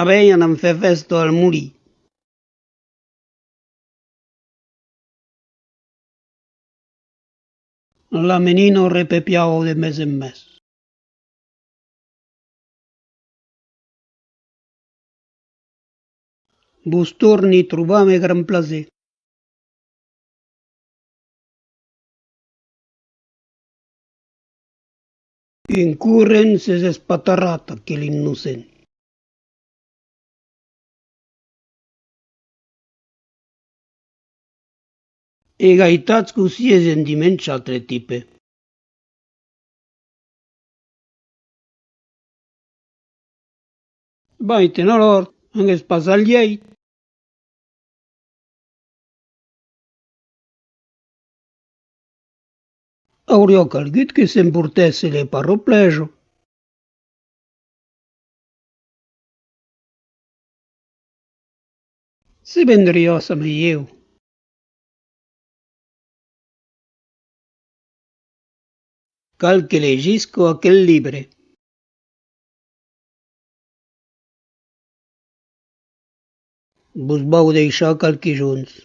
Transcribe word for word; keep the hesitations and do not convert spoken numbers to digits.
A ben, anam far fèsta al molin. La menina repepiava de mès en mès. Vos torni trobar amb grand plaser. En corrent s'es espatarrat aquel innocent. E gaitatz cossí es endimenjat le tipe. Vai-te'n alòr, angues pas al lièit. Auriá calgut que s'emportèsse le paraplèja. Se vendriás amb ieu. Cal que legisca aquel libre. Vos vau deishar qualques jorns.